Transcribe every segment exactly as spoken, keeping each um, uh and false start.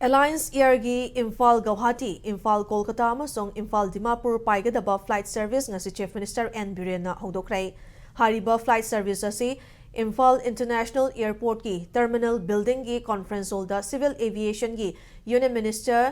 ꯑꯦꯂꯥꯌꯟꯁ ꯏꯌꯔꯒꯤ ꯏꯝꯐꯥꯜ ꯒꯧꯍꯥꯇꯤ, ꯏꯝꯐꯥꯜ ꯀꯣꯜꯀꯇꯥ ꯑꯃꯁꯨꯡ ꯏꯝꯐꯥꯜ ꯗꯤꯃꯥꯄꯨꯔ ꯄꯥꯏꯒꯗꯕ flight service ꯉꯁꯤ Chief Minister N ꯕꯤꯔꯦꯟꯅ ꯍꯧꯗꯣꯛꯈ꯭ꯔꯦ꯫ ꯍꯥꯏꯔꯤꯕ flight service ꯑꯁꯤ Imphal International Airportꯀꯤ terminal buildingꯒꯤ conference hallꯗ Civil Aviationꯒꯤ Union Minister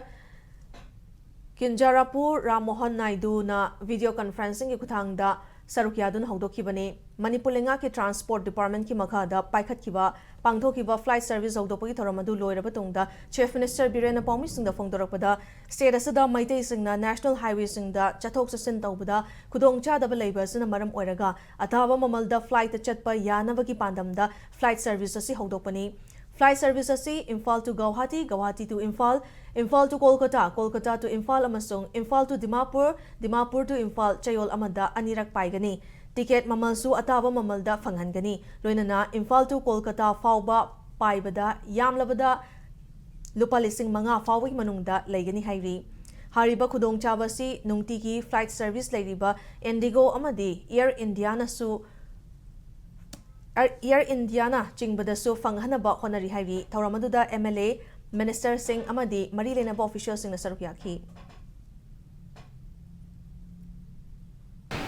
ꯀꯤꯟꯖꯥꯔꯥꯄꯨ ꯔꯥꯝꯃꯣꯍꯟ ꯅꯥꯏꯗꯨꯅ video conferencingꯒꯤ ꯈꯨꯠꯊꯥꯡꯗ ꯁꯔꯨꯛ ꯌꯥꯗꯨꯅ ꯍꯧꯗꯣꯛꯈꯤꯕꯅꯤ꯫ ꯃꯅꯤꯄꯨꯔ ꯂꯩꯉꯥꯛꯀꯤ Transport Departmentꯀꯤ ꯃꯈꯥꯗ ꯄꯥꯏꯈꯠꯈꯤꯕ, ꯄꯥꯡꯊꯣꯛꯈꯤꯕ flight service ꯍꯧꯗꯣꯛꯄꯒꯤ ꯊꯧꯔꯝ ꯑꯗꯨ ꯂꯣꯏꯔꯕ ꯇꯨꯡꯗ Chief Minister ꯕꯤꯔꯦꯟꯅ ꯄꯥꯎꯃꯤꯁꯤꯡꯗ ꯐꯣꯡꯗꯣꯔꯛꯄꯗ, state ꯑꯁꯤꯗ ꯃꯩꯇꯩꯁꯤꯡꯅ national highwayꯁꯤꯡꯗ ꯆꯠꯊꯣꯛ ꯆꯠꯁꯤꯟ ꯇꯧꯕꯗ ꯈꯨꯗꯣꯡꯆꯥꯗꯕ ꯂꯩꯕ ꯑꯁꯤꯅ ꯃꯔꯝ ꯑꯣꯏꯔꯒ ꯑꯇꯥꯕ ꯃꯃꯜꯗ flightꯇ ꯆꯠꯄ ꯌꯥꯅꯕꯒꯤ ꯄꯥꯟꯗꯝꯗ flight service ꯑꯁꯤ ꯍꯧꯗꯣꯛꯄꯅꯤ꯫ Flight service ꯑꯁꯤ Imphal to Guwahati, Guwahati to Imphal, Imphal to Kolkata, Kolkata to Imphal ꯑꯃꯁꯨꯡ Imphal to Dimapur, Dimapur to Imphal ꯆꯌꯣꯜ ꯑꯃꯗ ꯑꯅꯤꯔꯛ ꯄꯥꯏꯒꯅꯤ꯫ Ticket ꯃꯃꯜꯁꯨ ꯑꯇꯥꯕ ꯃꯃꯜꯗ ꯐꯪꯍꯟꯒꯅꯤ꯫ ꯂꯣꯏꯅꯅ Imphal to Kolkata ꯐꯥꯎꯕ ꯄꯥꯏꯕꯗ ꯌꯥꯝꯂꯕꯗ ꯂꯨꯄꯥ ꯂꯤꯁꯤꯡ ꯃꯉꯥ ꯐꯥꯎꯕꯒꯤ ꯃꯅꯨꯡꯗ ꯂꯩꯒꯅꯤ ꯍꯥꯏꯔꯤ꯫ ꯍꯥꯏꯔꯤꯕ ꯈꯨꯗꯣꯡꯆꯥꯕ ꯑꯁꯤ ꯅꯨꯡꯇꯤꯒꯤ flight service ꯂꯩꯔꯤꯕ IndiGo ꯑꯃꯗꯤ Air Indianaꯁꯨ Air Indiana ꯆꯤꯡꯕꯗꯁꯨ ꯐꯪꯍꯟꯅꯕ ꯍꯣꯠꯅꯔꯤ ꯍꯥꯏꯔꯤ꯫ ꯊꯧꯔꯝ ꯑꯗꯨꯗ MLA, ministerꯁꯤꯡ ꯑꯃꯗꯤ ꯃꯔꯤ ꯂꯩꯅꯕ officialꯁꯤꯡꯅ ꯁꯔꯨꯛ ꯌꯥꯈꯤ꯫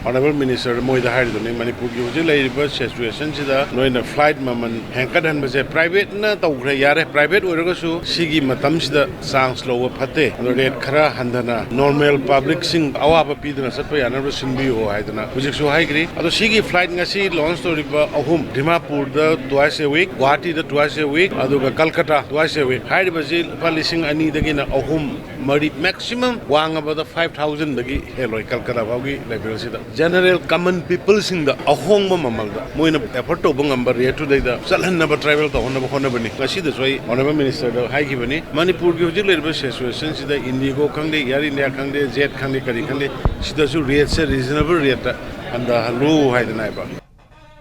Honourable Minister ꯃꯣꯏꯗ ꯍꯥꯏꯔꯤꯗꯨꯅꯤ, ꯃꯅꯤꯄꯨꯔꯒꯤ ꯍꯧꯖꯤꯛ ꯂꯩꯔꯤꯕ situationꯁꯤꯗ ꯅꯣꯏꯅ flight ꯃꯃꯜ ꯍꯦꯟꯀꯠꯍꯟꯕꯁꯦ privateꯅ ꯇꯧꯈ꯭ꯔꯦ, ꯌꯥꯔꯦ, private ꯑꯣꯏꯔꯒꯁꯨ ꯁꯤꯒꯤ ꯃꯇꯝꯁꯤꯗ chance ꯂꯧꯕ ꯐꯠꯇꯦ꯫ ꯑꯗꯣ rate ꯈꯔ ꯍꯟꯊꯅ normal publicꯁꯤꯡ ꯑꯋꯥꯕ ꯄꯤꯗꯅ ꯆꯠꯄ ꯌꯥꯅꯕ ꯁꯤꯟꯕꯤꯌꯨ ꯍꯥꯏꯗꯅ ꯍꯧꯖꯤꯛꯁꯨ ꯍꯥꯏꯈ꯭ꯔꯤ꯫ ꯑꯗꯣ ꯁꯤꯒꯤ flight ꯉꯁꯤ launch ꯇꯧꯔꯤꯕ ꯑꯍꯨꯝ, ꯗꯤꯃꯥꯄꯨꯔꯗ twice a week, ꯒꯨꯋꯥꯍꯥꯇꯤꯗ twice a week, ꯑꯗꯨꯒ ꯀꯜꯀꯇꯥ twice a week꯫ ꯍꯥꯏꯔꯤꯕꯁꯤ ꯂꯨꯄꯥ ꯂꯤꯁꯤꯡ ꯑꯅꯤꯗꯒꯤꯅ ꯑꯍꯨꯝ, ꯃꯔꯤ, maximum ꯋꯥꯡꯉꯕꯗ five thousandꯗꯒꯤ ꯍꯦꯜꯂꯣꯏ ꯀꯜꯀꯇꯥ ꯐꯥꯎꯒꯤ levelꯁꯤꯗ꯫ General common peopleꯁꯤꯡꯗ ꯑꯍꯣꯡꯕ ꯃꯃꯜꯗ ꯃꯣꯏꯅ afford ꯇꯧꯕ ꯉꯝꯕ rateꯇꯨꯗꯩꯗ ꯆꯠꯍꯟꯅꯕ, travel ꯇꯧꯍꯟꯅꯕ ꯍꯣꯠꯅꯕꯅꯤ꯫ ꯉꯁꯤꯗꯁꯨ ꯑꯩ Honourable Ministerꯗ ꯍꯥꯏꯈꯤꯕꯅꯤ, ꯃꯅꯤꯄꯨꯔꯒꯤ ꯍꯧꯖꯤꯛ ꯂꯩꯔꯤꯕ situationꯁꯤꯗ IndiGo ꯈꯪꯗꯦ, Air India ꯈꯪꯗꯦ, Jet ꯈꯪꯗꯦ, ꯀꯔꯤ ꯈꯪꯗꯦ, ꯁꯤꯗꯁꯨ rateꯁꯦ reasonable rateꯇ ꯍꯟꯊꯍꯜꯂꯨ ꯍꯥꯏꯗꯅ ꯍꯥꯏꯕ꯫